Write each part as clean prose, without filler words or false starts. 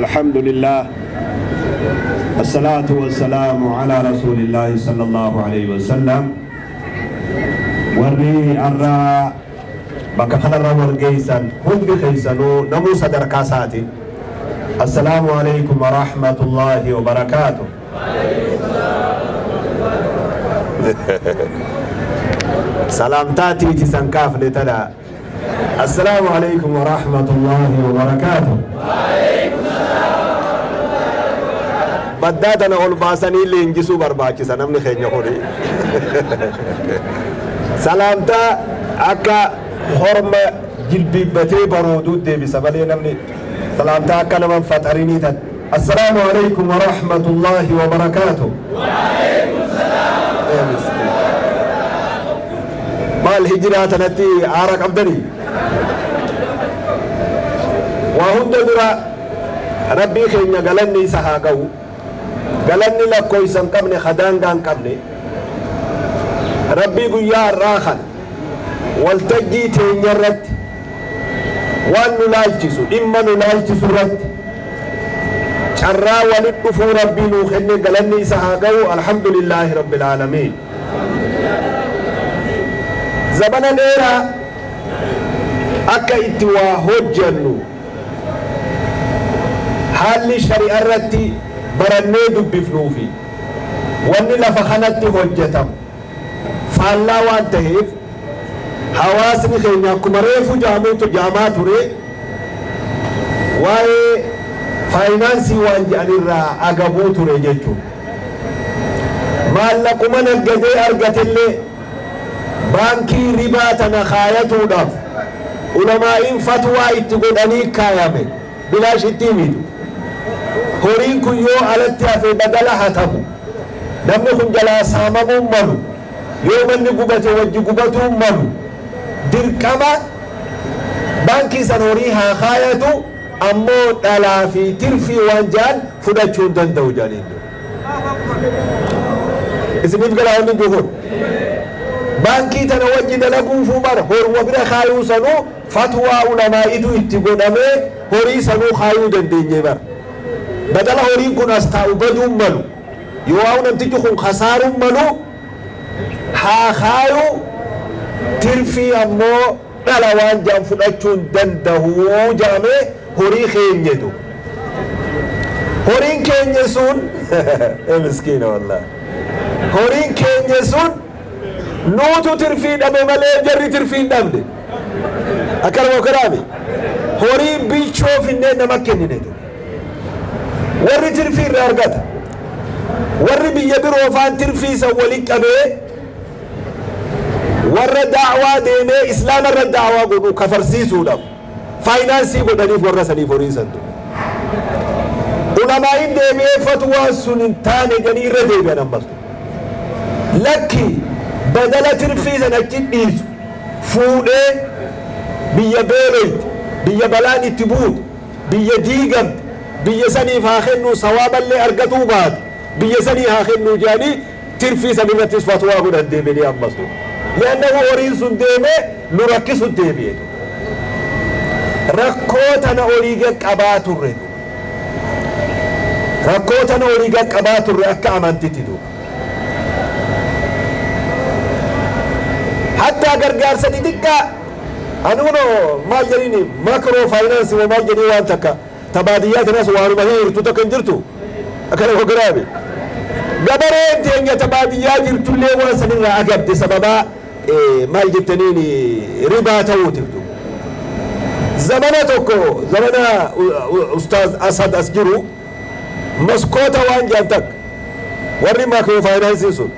الحمد لله الصلاة والسلام على رسول الله صلى الله عليه وسلم. Warri har'a bakka kanarra wal geessan hundi keessanuu, namuu sadarkaa isaati, السلام عليكم ورحمة الله وبركاته. Salaamtaatiiti san kaafne tana. السلام عليكم ورحمة الله وبركاته. Baddaa tana ol baasanii leenjisuu barbaachisa. Namni keenya kuni salaamtaa akka horma jilbiibbatee barooduu deebisa malee, namni salaamtaa akka nama faxarinii tan. السلام عليكم ورحمة الله وبركاته. Ee miskiin. Maal, hijiraa tanatti aara qabdanii? Waa hunda dura Rabbii keenya galanni isa haa ga'u, galanni lakkoofsa hin qabne, kadaangaa hin qabne. Rabbii guyyaa har'aa kana waltajjii teenya irratti waan nu laalchisu, dhimma nu laalchisu irratti carraa walit dhufuu Rabbii nuu kenne, galanni isa haa ga'u. الحمد لله رب العالمين. Zabana dheeraa akka itti waa hojjannu, haalli shari'a irratti barannee dubbifnuufi wanni lafa kanatti hojjetamu faallaa waan ta'eef, hawaasni keenya akkuma reefu jaamuutu jaamaa ture, waa'ee faayinaansii waan jedhanirraa agabuu ture jechuudha. Maallaquma naggadee argatellee baankii ribaa tana kaayatuudhaaf ulamaa'iin fatwaa itti godhanii kaayame, bilaash itti himitu. Horiin kun yoo alatti hafe badala hatamu, namni kun jalaa saamamuu malu, yoo manni gubate wajji gubatuu malu. Dirqama baankii san horii haa kaayatu, ammoo dhalaa fi tirfii waan ja'an fudhachuu hin danda'u jedhaniin. Isiniif galaa wanni jiru kun? Baankii tana wajji dalaguufuu bara horuma bira kaayuu sanuu fatwaa ulamaa'itu itti godhamee horii sanuu kaayuu dandeenye bara. Badala horiin kun as taa'u baduun malu, yoo namtichi kun kasaaruun malu, haa kaayuu, tirfii ammoo dhala waan ja'an fudhachuu hin danda'u jedhamee horii keenyetu. Horiin keenya sun, miskiina wallah, horiin keenya sun nuutu tirfii dhabe malee jarri tirfii hin dhabne. Akkanuma kanaami horii bilchoo finnee nama kenninetu warri tirfii irraa argata. Warri biyya biroo faan tirfii san waliin qabee warra daawaa deemee Islaama irra daawaa godhu kafarsiisuudhaaf faayinaansii godhaniif warra saniif horii santu. Ulamaa'iin deebi'ee fatwaan sun hin taane jedhanii irra deebi'an ammas. Lakki, badala tirfii san achi dhiisu fuudhee biyya beeloyte, biyya balaan itti buute, biyya diigamte, biyya saniif haa kennu, sawaaballee argatuu baate biyya sanii haa kennu jedhanii tirfii san irrattis fatwaa godhan deebi'anii ammas. لأنه horiin sun deemee nu rakkisu deebi'e. Rakkoo tana olii qabaa turre, rakkoo tana olii qabaa turre akka amantitti duuba. Hattaa gargaarsa xixiqqaa ani kuno maal jedhini, micro finance moo maal jedhii, waan takka ta baadiyyaa tanas waanuma hirtu takka hin jirtu. Akkana hoggaraabe gabareen teenya ta baadiyyaa jirtullee waan sanirraa agabde, sababaa maal jettaniin, ribaa ta'uutiif. Zamana tokko, zamana Ustaaz Asad as jiru, maskoota waan jedhan takka warri micro finance sun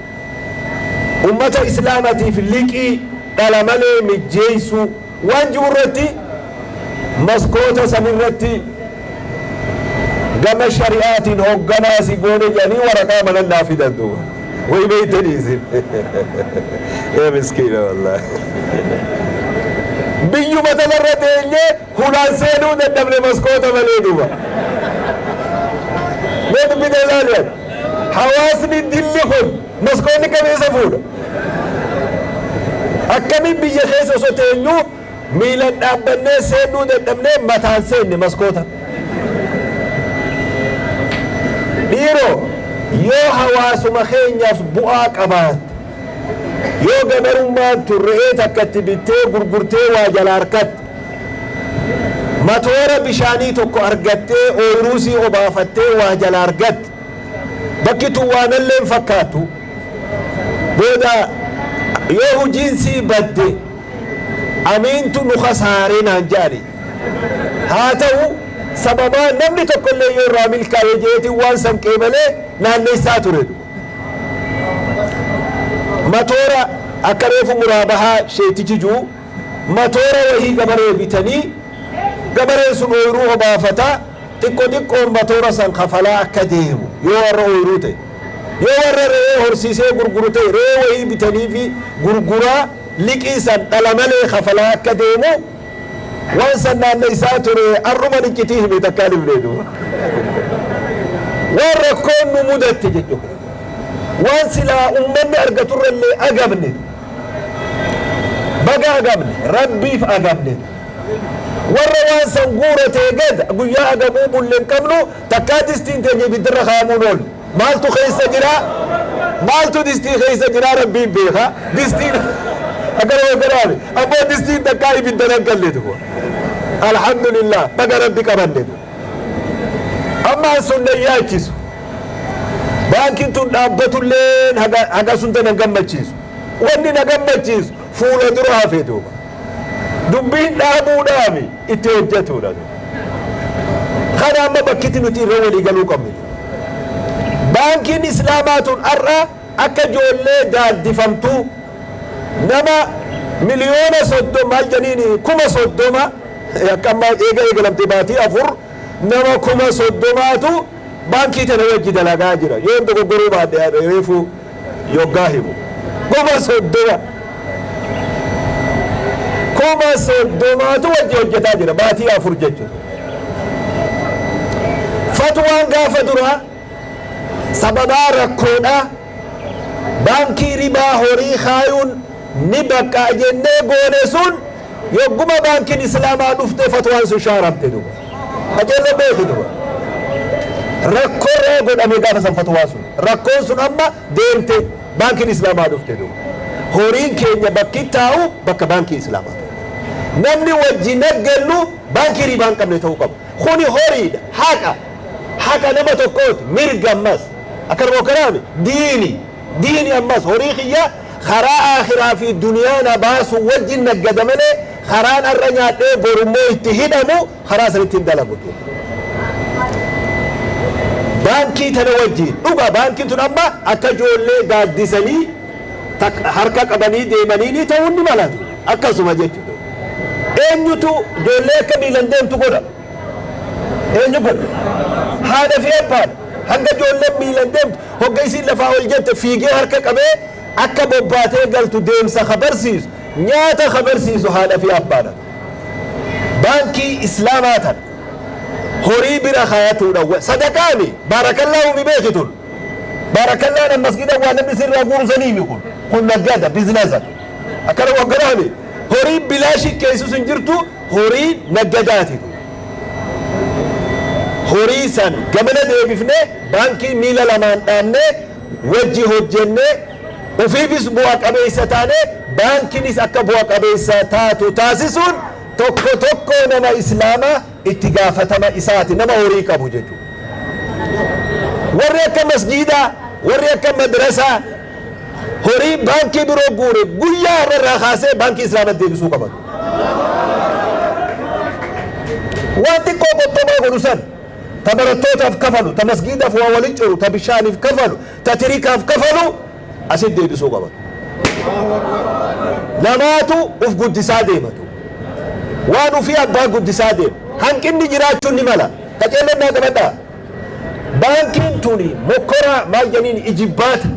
ummata Islaamatiif liqii dhala malee mijjeessuu waan jiru irratti, maskoota san irratti gama shari'aatiin hoogganaa si goone jedhanii waraqaa manannaa fidan duuba. Way beeytanii isin? Ee miskiina wallahi, biyyuma tanarra teenyee hulaan seenuu dadhabne maskoota malee duuba. Mee dubbite ilaaliyan, hawaasni dilli kun maskoonni qabeessa fuudha. Akkamiin biyya keessa osoo teenyuu Miilan dhaabbannee seennuu dadhabnee mataan seenne maskoota. Dhiiroo, yoo hawaasuma keenyaaf bu'aa qabaatte, yoo gabarummaan tun re'ee takka itti bittee gurgurtee waa jala harkatte, matoora bishaanii tokko argattee ooyiruusii obaafattee waa jala argatte, bakki tun waa nallee hin fakkaattu. Booda yoo hujiin sii badde Amiintu nu kasaare naan jedhani. Haa ta'u, sababaa namni tokkollee yoo irraa milkaaye je'eetiin waan san qeebalee naanneessaa ture. Matoora akka reefu muraabahaa sheeytichi ju'u, matoora wahii gabaree bitanii, gabareen sun ooyruu obaafata, xiqqo xiqqoon matoora san kafalaa akka deemu yoo warra ooyruu ta'e. Yoo warra re'ee horsiisee gurguru ta'e, re'ee wahii bitaniifii gurguraa, liqii san dhala malee kafalaa akka deemu waan san naanneysaa ture. Ar'uman iccitii hime, takkaan himne duuba. Waan rakkoon nu mudatte jechu, waan silaa ummanni argaturrallee agabne. Baga agabne, Rabbiif agabne. Warra waan san guuratee gad guyyaa agabuu bulle hin qabnu. Takkaa distiin teenya ibiddarra kaa'amuun oolle. Maaltu keessa jira? Maaltu distii keessa jira? Rabbiin beeka. Distiin akkana wagganaami. Ammoo distiin takkaa ibidda nan galle tuko. Alhamdulillah, baga Rabbi qabanne tu. Amma sun nan yaachisu. Baankiin tun dhaabbatulleen haga haga sun nan gammachiisu. Wanni na gammachiisu fuula dura hafe duuba. Dubbiin dhaabuudhaami itti hojjetuudha. Kana amma bakkitti nuti irra walii galuu qabnu. Baankiin Islaamaa tun har'a akka ijoollee daaddifamtuu nama 30 miliyoona, maal jedhaniin, 30,000, akka amma eega eegalamte baatii 4 nama 30,000tu baankii tana wajji dalagaa jira. Yoo dogoggoruu baadhe reefu yoggaa himu. 30,000. 30,000tu wajji hojjetaa jira baatii 4 jechuudha. Fatwaan gaafa duraa sababaa rakkoodhaa baankii ribaa horii kaayuun ni baqqaa jennee goone sun, yogguma baankiin Islaamaa dhufte fatwaan sun shaaramte duba. Qajeello beeki duba. Rakkoorraa godhame gaafa san fatwaan sun. Rakkoon sun amma deemte, baankiin Islaamaa dhufte duba. Horiin keenya bakki taa'u bakka baankii Islaamaa ta'u. Namni wajji naggannu baankii ribaa hin qabne ta'uu qaba. Kuni horiidha. Haqa. Haqa nama tokkooti. Mirga ammas. Akkanuma kanaami diini. Diini ammas horii kiyya karaa aakhiraa fi duniyaa na baasu wajjin naggada malee karaan har'a nyaadhee borummoo itti hidhamu karaa sanitti hin dalagu. Baankii tana wajjin dhuga, baankiin tun amma akka ijoollee gaaddisanii harka qabanii deemanii ni ta'uun ni malatu. Akkasuma jechuudha. Eenyutu ijoollee akka miilan deemtu godha? Eenyu godha? Haadha fi abbaan. Hanga ijoolleen miilan deemtu, hogga isiin lafaa ol jette fiigee harka qabee akka bobbaatee galtu deemsa ka barsiisu, nyaata ka barsiisu haadha fi abbaadha. Baankii Islaamaa tana horii bira kaayatuudha. Sadaqaami baarakallaahu mi beekitun. Baarakkallaan an masgida waa namni sirraa guuru saniimi kun. Kun naggada, bizinasa. Akkana wagganaami. Horii bilaashii keessus hin jirtu, horii naggadaati. Horii san gamana deebifnee baankii miila lamaan dhaabnee wajji hojjennee ofiifis bu'a qabeessa taanee baankiinis akka bu'a qabeessa taatu taasisuun tokko tokko nama Islaamaa itti gaafatama isaati, nama horii qabu jechuudha. Warri akka masjiidaa, warri akka madrasaa horii baankii biroo guure guyyaa har'a irraa kaasee baankii Islaamaa deebisuu qaban. Waan xiqqoo qoxxobaa godhu san, ta barattootaaf kafalu, ta masgiidaaf waa waliin coru, ta bishaaniif kafalu, ta tirikaaf kafalu asit deebisuu qaban. Namaatu uf guddisaa deematu. Waan ufii abbaa guddisaa deema. Hanqinni jiraachuun ni mala. Qaceelloon naa qabadhaa. Baankiin tuni mokkora, maal jedhaniin, ijibbaata.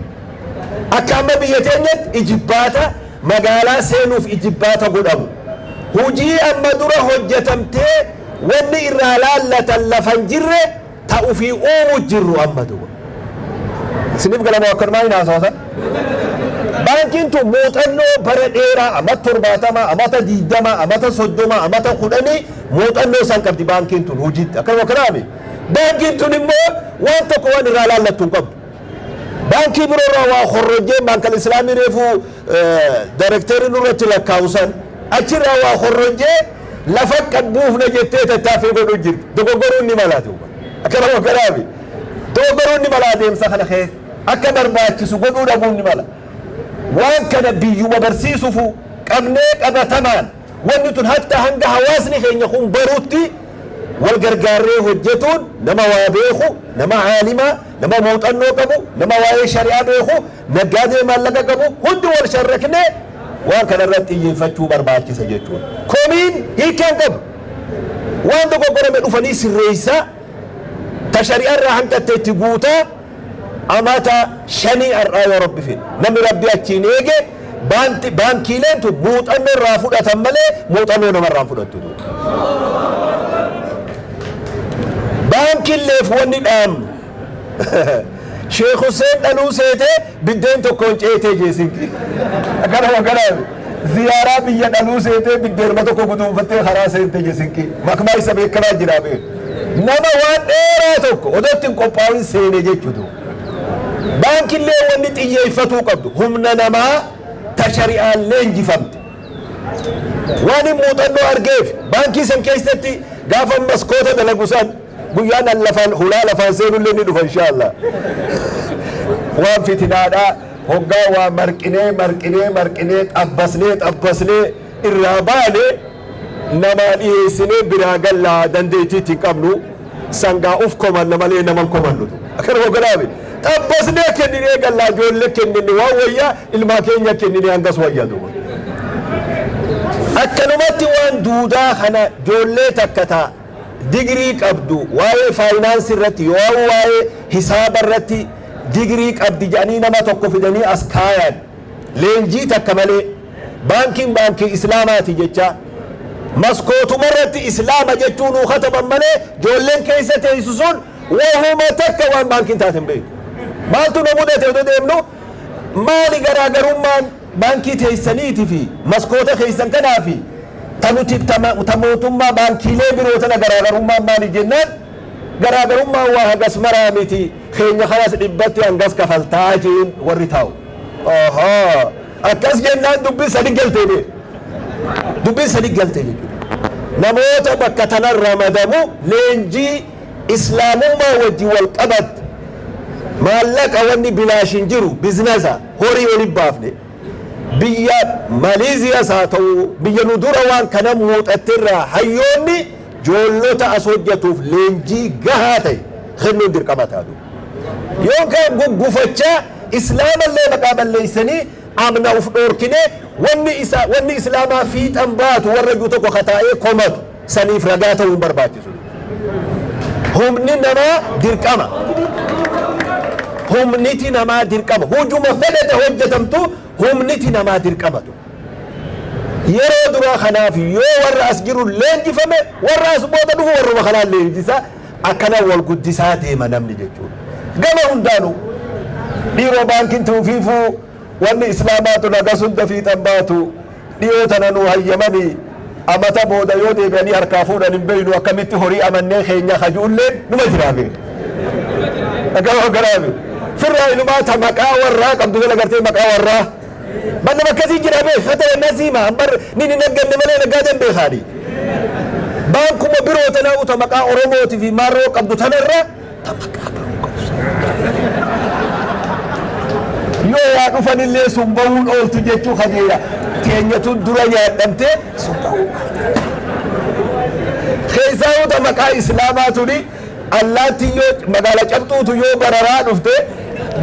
Akka amma biyya teenyatti ijibbaata magaalaa seenuuf ijibbaata godhamu. Hujii amma dura hojjetamtee wanni irraa laallatan lafa hin jirre ta ufii uumu jirru amma duba. Isiniif galamoo akkanumaa hin haasawatan. Baankiin Baankiin tun muuxannoo bara dheeraa, amata 70, amata 20, amata 30, amata 10 muuxannoo san qabdi baankiin tun hojiitti. Akkanuma kanaami. Baankiin tun immoo waan tokko waan irraa laallattu hin qabdu. Baankii biroo irraa waa horrojjee, Baankal Islaamii reefu darekteerri nurratti lakkaa'u san achirraa waa horrojjee lafa qabbuufna jettee tattaaffii godhuu jirti. Dogoggoruun ni mala duuba. Akkanuma kanaami. Dogoggoruun ni mala, adeemsa kana keessa. Akka barbaachisu godhuu dhabuun ni mala. Waan kana biyyuma barsiisufu qabnee qabatamaan wanni tun hatta hanga hawaasni keenya kun barutti wal gargaarree hojjetuun, nama waa beeku, nama caalimaa, nama muuxannoo qabu, nama waa'ee shari'aa beeku, naggaadee maallaqa qabu hundi wal sharraknee waan kana irratti xiyyeeffachuu barbaachisa jechuudha. Komiin hiikkaan qabu. Waan dogoggorame dhufanii sirreessaa, ta shari'aa irraa hanqatte itti guutaa. Amata 5 har'aa yoo Rabbi fedhe, namni Rabbi achiin eege, baankiileen tun muuxannoo irraa fudhatan malee muuxannoo namarraa hin fudhattu. Baankiilleef wanni dhaamnu, Sheekh Hussein dhaluu seetee biddeen tokkoon ceetee jeesinki. Akkana akkana ziyaaraa biyya dhaluu seetee biddeenuma tokko guduunfattee karaa seente jeesinki. Makmaa isa beekamaa jira beeku. Nama waan dheeraa tokko odootti hin qophaa'in seene jechuutu. Baankillee wanni xiyyeeffatuu qabdu humna namaa ta shari'aan leenjifamte. Waan hin muuxannoo argeef, baankii san keessatti gaafa maskoota dalagu san, guyyaan an lafaan hulaa lafaan seenullee ni dhufa inshaallah. Waan fitinaadhaa hoggaa waa marqinee marqinee marqinee, xabbasnee xabbasnee irraa baane, namaa dhiyeessinee biraa gallaa. Dandeettiitti hin qabnu, sangaa uf komanna malee naman komannutu. Akkanuma godhaame xabbasnee kenninee gallaa, ijoollee kenninne waan wayyaa, ilmaa keenya kenninee hangas wayyatu. Akkanumatti waan duudaa kana ijoollee takka taa digirii qabdu, waa'ee faayinaansii irratti yoo waa'ee hisaaba irratti digirii qabdi jedhanii nama tokko fidanii as kaayan, leenjii takka malee, baankiin baankii islaamaati jecha maskootuma irratti islaama jechuu nuu kataban malee, ijoolleen keessa teessu sun wahuma takka waan baankiin taate hin beektu. Maaltu nu mudate? Odoo deemnu, maali garaagarummaan baankii teessaniiti fi maskoota keessan kanaa fi ta nuti ta mootummaa baankiilee biroo tana garaagarummaan maali jennaan, garaagarummaan waa hagas maraa miti, keenya kanas dhibbatti hangas kafaltaa jeen warri taa'u. Ahaa, akkas jennaan dubbiin sadi galtee bee. Dubbiin sadi galtee jechuudha. Namoota bakka tanan ramadamu leenjii islaamummaa wajji wal qabatte, maallaqa wanni bilaash hin jiru, bizinasa horii olin baafne, biyya Maleeziyas haa ta'u biyya nu dura waan kana muuxatterraa hayyoonni joollota as hojjetuuf leenjii gahaa ta'e kennuun dirqama taatu. Yookaan guggufachaa islaamallee maqaa balleessanii amna uf dhoorkine, wanni isa wanni islaamaa fiixan baatu warra iyyuu tokko kataa'ee komatu saniif ragaa ta'uu hin barbaachisu. Humni namaa dirqama. Humniti namaa dirqama. Hujuma fedhete hojjetamtu, humniti namaa dirqamatu. Yeroo duraa kanaaf yoo warra as jiru leenjifame, warra as booda dhufu warruma kanaan leenjisa, akkana wal guddisaa deema namni jechuudha. Gama hundaanuu dhiiroo baankiin tuufiifuu wanni islaamaatu nagas hunda fiixan baatu dhiyoo tana nuu hayyamanii, amata booda yoo deebi'anii harkaa fuudhan hin beeynu, akkamitti horii amannee keenya kajuulleen numa jiraa beeku. Akkama garaami. Firraa ilumaa ta maqaa warraa qabdu sana gartee maqaa warraa. Banna akkasii jira beek, hata nasiima hambar ni ni nagganne malee naggaadan beekaani. Baankuma biroo tanaa uta maqaa Oromooti fi maarroo qabdu tanarra ta maqaa biroo qabdu. Yoo waa dhufanillee sun bahuun ooltu jechuu kajeela. Teenyatu dura nyaadhamtee sun bahuun ooltu. Keessaa uta maqaa islaamaa tuni allaattiin yoo magaala cabxuutu yoo bararaa dhufte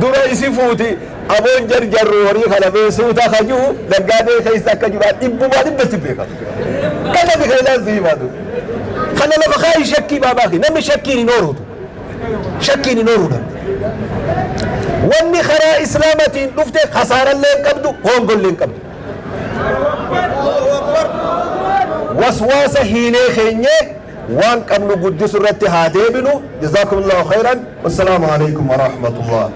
dura isi fuuti, aboon jarjarru horii kana beesuuta kajuu naggaadee keessa akka jiru dhibbumaa dhibbatti beekatu. Kana bi keessaan si himatu. Kana lafa kaayi, shakkii baabaaki, namni shakkiin hin oorutu. Shakkiin hin ooru namni. Wanni karaa islaamatiin dhufte kasaarallee hin qabdu, hongollee hin qabdu. Waswaasa hiinee keenyee waan qabnu guddisu irratti haa deebinu. Jazaakumullahu khairan. Wassalaamu alaikum warahmatullah.